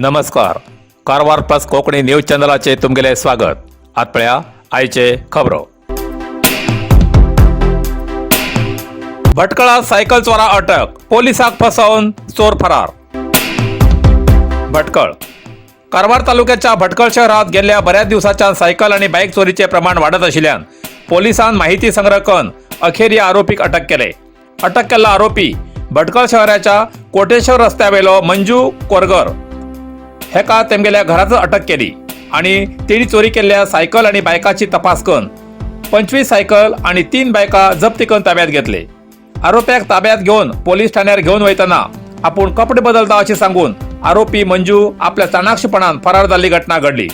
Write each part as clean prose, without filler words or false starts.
नमस्कार, Karwar plus Konkani news चॅनलाचे तुमगेले स्वागत. आत पळया आयचे खबरो. भटकळा सायकल चोरा अटक, पोलिसाक फसोवन चोर फरार. भटकळ. कारवार तालुक्याच्या भटकळ शहरात गेल्या बऱ्याच दिवसाच्या सायकल आणि बाईक चोरीचे प्रमाण वाढत आशिल्ल्यान पोलिसान माहिती संग्रह करून अखेर या आरोपीक अटक केले. अटक केल्लो आरोपी भटकळ शहराच्या कोटेश्वर रस्त्यावेलो मंजू कोरगर हेका तेमगेल्या घराच अटक केली आणि तेणी चोरी केल्ल्या सायकल आणि बायकाची तपास करून 25 सायकल आणि 3 बायका जप्ती करून ताब्यात घेतले. आरोप्याक ताब्यात घेऊन पोलीस ठाण्यार घेऊन वयतना आपूण कपडे बदलता अशें सांगून आरोपी मंजू आपल्या चाणाक्षपणान फरार जाल्ली घटना घडली.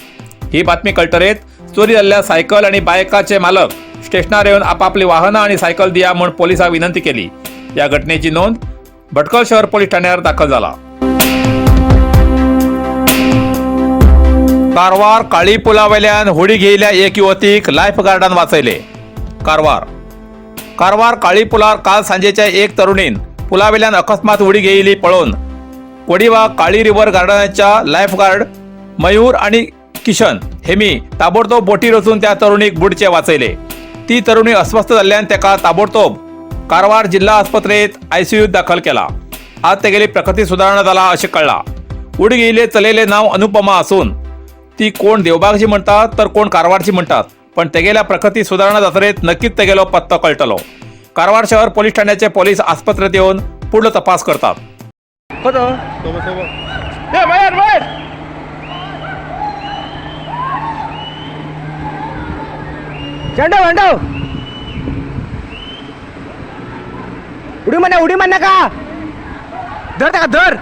ही बातमी कळटरेत चोरी जाल्ल्या सायकल आणि बायकाचे मालक स्टेशनार येवन आपापली वाहनां आणि सायकल दिया म्हूण पोलिसांक विनंती केली. या घटनेची नोंद भटकळ शहर पोलीस ठाण्यार दाखल जाला. कारवार काळी पुलावेल्यान होडी घेयल्या एक युवतीक लायफ गार्डान वाचयले. कारवार. कारवार काळी पुलार काल सांजेच्या एक तरुणीन पुलावेल्यान अकस्मात उडी घेयली पळोवन कोडिवा काळी रिव्हर गार्डनाच्या लायफ गार्ड मयूर आणि किशन हेमी ताबडतोब बोटीर वचून त्या तरुणीक बुडचे वाचयले. ती तरुणी अस्वस्थ जाल्ल्यान तेका ताबडतोब कारवार जिल्हा आस्पत्रेत आयसीयूत दाखल केला. आज तेगेली प्रकृती सुदारणा जाला अशें कळ्ळा. उडी घेयले चलयेले नांव अनुपमा आसून ती कोण देवबागची म्हणटात तर कोण कारवारची म्हणटात, पण तेगेल्या प्रकृती सुदारणा जात्रेत नक्कीच तेगेलो पत्तो कळटलो. कारवार शहर पोलीस ठाण्याचे पोलीस आस्पत्रेत येवन फुडलो तपास करतात. बाहेर बाहेर. चेंडू भांडव, उडी म्हणा, उडी म्हणा का धर का धर.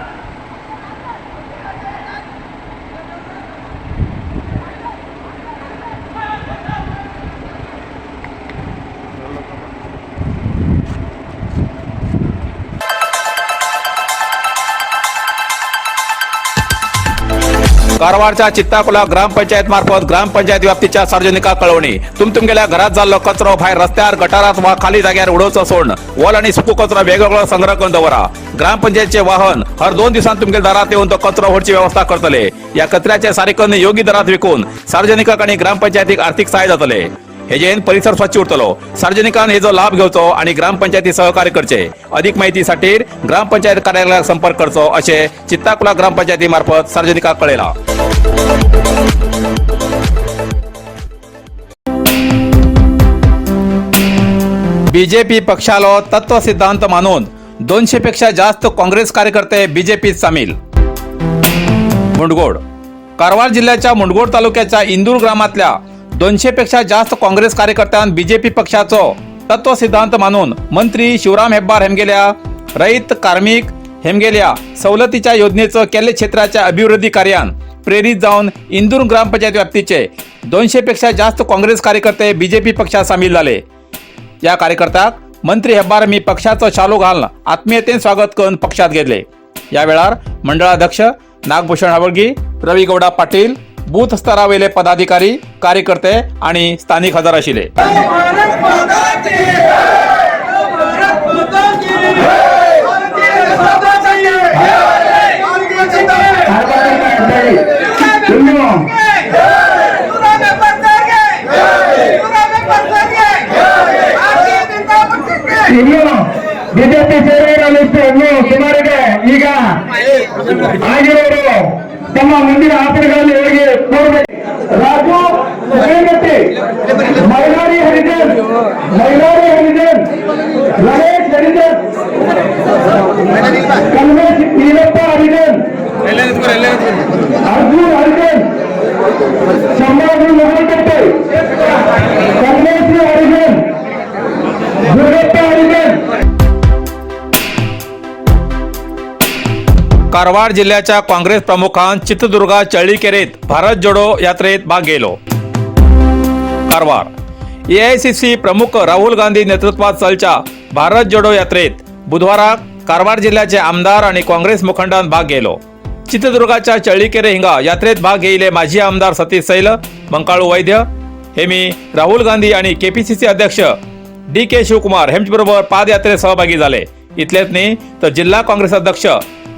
कारवारच्या चित्ताकुला ग्रामपंचायत मार्फत ग्रामपंचायत व्याप्तीच्या सार्वजनिका कळवणी. तुमगेल्या घरात जाल्लो कचरो भायर रस्त्यार, गटारात वा खाली जाग्यार उडोवचो सोडून ओल आणि सुको कचरो वेगवेगळो संग्रह करून दवरा. ग्रामपंचायतचे वाहन हर 2 दिवसांत तुमगेल्या दारात येऊन तो कचरो व्हरची व्यवस्था करतले. या कचऱ्याचे सारेकन योग्य दरात विकून सार्वजनिकांक आणि ग्रामपंचायतीक आर्थिक सहाय्य जातले. हेजेन परिसर स्वच्छ उरतलो. सार्वजनिकान हेजो लाभ घेवचो आणि ग्रामपंचायती सहकार्य करचे. अधिक माहितीसाठी ग्रामपंचायत कार्यालयाक संपर्क करचो असे चित्ताकुला ग्रामपंचायती मार्फत सार्वजनिकांक कळयला. बीजेपी पक्षालो तत्व सिद्धांत मानून 200 पेक्षा जास्त काँग्रेस कार्यकर्ते बीजेपीत सामील. मुंडगोड. कारवार जिल्ह्याच्या मुंडगोड तालुक्याच्या इंदूर ग्रामातल्या 200 पेक्षा जास्त काँग्रेस कार्यकर्त्यां बीजेपी पक्षाचो तत्व सिद्धांत मानून मंत्री शिवराम हेब्बार हेमगेल्या रयत कार्मिक हेमगेल्या सवलतीच्या योजनेचं केल्ले क्षेत्राच्या अभिवृद्धी कार्यान प्रेरित जावन इंदूर ग्रामपंचायत व्याप्तीचे 200 पेक्षा जास्त काँग्रेस कार्यकर्ते बीजेपी पक्षात सामील झाले. या कार्यकर्त्याक मंत्री हेब्बार मी पक्षाचो शालू घालून आत्मीयतेन स्वागत करून पक्षात घेतले. या वेळार मंडळाध्यक्ष नागभूषण हवळगी, रवी गौडा पाटील, बूथ स्तरावेले पदाधिकारी, कार्यकर्ते आणि स्थानिक हजर आशिल्ले. भारत माता की भारत माता की भारतीय जनता की भारतीय जनता ಇನ್ನು ಬಿಜೆಪಿ ಸೇವೆಗಳಲ್ಲಿ ಇನ್ನು ಸುಮಾರಿಗೆ ಈಗ ಆಗಿರೋರು ತಮ್ಮ ಮುಂದಿನ ಆಸನಗಳಲ್ಲಿ ಹೋಗಿ ಕೂರಬೇಕು. ರಾಜು ಶ್ರೀಮತಿ, ಮೈಲಾರಿ ಹರಿಜನ್, ಮೈಲಾರಿ ಹರಿಜನ್, ರಮೇಶ್ ಹರಿಜನ್, ಕಲ್ಮೇಶ್ ಈರಪ್ಪ ಹರಿಜನ್, ಅರ್ಜುನ್ ಹರಿಜನ್, ಸಂಭಾಜಿ ಮೊಗಲ್ಕಟ್ಟೆ, ಕಲ್ಮೇಶ್ ಹರಿಜನ್, ದುರ್ಗಪ್ಪ ಹರಿಜನ್. कारवार जिल्ह्याच्या काँग्रेस प्रमुखान चित्रदुर्गा चळ्ळीकेरेत भारत जोडो यात्रेत भाग घेतलो. कारवार. एआयसीसी प्रमुख राहुल गांधी नेतृत्वात चलच्या भारत जोडो यात्रेत बुधवाराक कारवार जिल्ह्याचे आमदार आणि काँग्रेस मुखंडान भाग घेतलो. चित्रदुर्गाच्या चळ्ळीकेरे हिंगा यात्रेत भाग घेयले माजी आमदार सतीश सैल, बंकाळू वैद्य हेमी राहुल गांधी आणि केपीसीसी अध्यक्ष डी के शिवकुमार हेमचे बरोबर पादयात्रेत सहभागी झाले. इतलेच न्ही तर जिल्हा काँग्रेस अध्यक्ष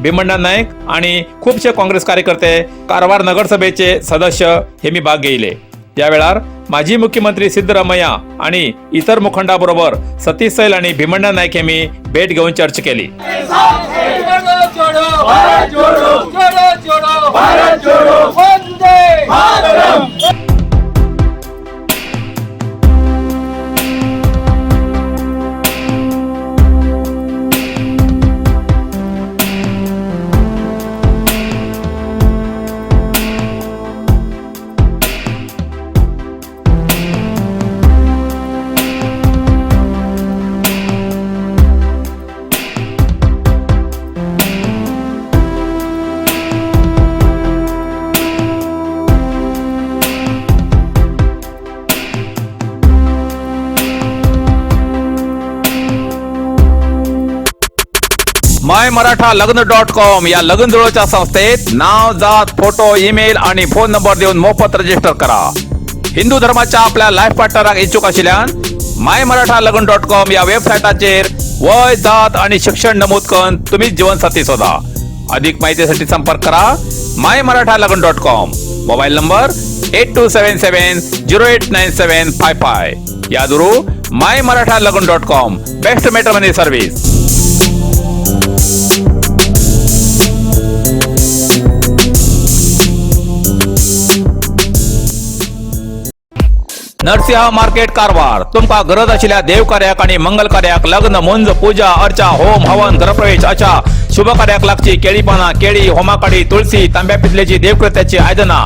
भीमण्णा नायक आणि खुबशे काँग्रेस कार्यकर्ते, कारवार नगरसभेचे सदस्य हेमी भाग घेयले. या वेळार माजी मुख्यमंत्री सिद्धरामय्या आणि इतर मुखंडाबरोबर सतीश सैल आणि भीमण्णा नायक यांनी भेट घेऊन चर्चा केली. जोडो जोडो भारत जोडो, जोडो जोडो भारत जोडो, वंदे मातरम. माय मराठा लग्न डॉट कॉम या लग्न जुळोच्या संस्थेत नाव, जात, फोटो, ईमेल आणि फोन नंबर देऊन मोफत रजिस्टर करा. हिंदू धर्माच्या आपल्या लाईफ पार्टनराक इच्छुक आशिल्ल्यान माय मराठा लग्न डॉट कॉम या वेबसाईटाचेर वय, जात आणि शिक्षण नमूद करून तुम्हीच जीवनसाथी शोधा. अधिक माहितीसाठी संपर्क करा माय मराठा लग्न dot com, mobile number 8277089755. यादुरू my Maratha लग्न dot com, best matrimony service. Narasimha market Karwar. तुमका गरज आशिल्ल्या देवकार्याक आणि मंगल कार्याक, लग्न, मुंज, पूजा अर्चा, होम हवन, गृहप्रवेश अशा शुभ कार्याक लागची केळी पाना, केळी, होमाकाडी, तुळशी, तांब्या पितलेची देवकृत्याची आयदना,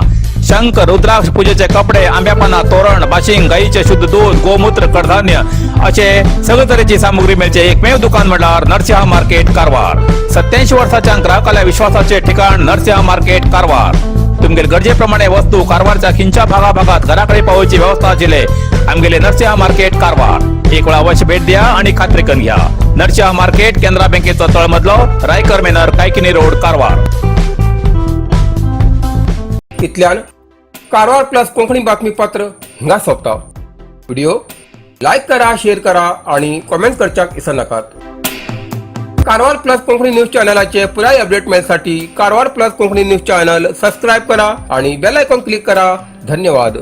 शंख, रुद्राक्ष, पूजेचे कपडे, आंब्यापाना तोरण, बाशिंग, गाईचे शुद्ध दूध, गोमूत्र, कडधान्य असे सगळे तरेची सामुग्री मिळचे एकमेव दुकान म्हटल्यार नरसिंहा मार्केट कारवार. 87 वर्षाच्या ग्राहकाला विश्वासाचे ठिकाण नरसिंहा मार्केट कारवार. तुमगेल गरजेप्रमाणे वस्तू कारवारच्या खिंच्या भागाभागात घराकडे पावची व्यवस्था आशिल्ले आमगेले नरसिंहा मार्केट कारवार. एक वेळा अवश्य भेट द्या आणि खात्री करून घ्या. नरसिंहा मार्केट, केनरा बँकेचो तळमजलो, रायकर मेनर, कायकिनी रोड, कारवार. इतल्यान कारवार प्लस कोंकणी बातमीपत्र हिंगा सोंपता. व्हिडिओ लायक करा, शेअर करा आणि कॉमेंट करच्याक विसरनाकात. कारवार प्लस कोंकणी न्यूज चॅनलाचे पुराय update मेळसाठी Karwar plus Konkani news channel subscribe करा आणि बेल आयकॉन क्लिक करा. धन्यवाद.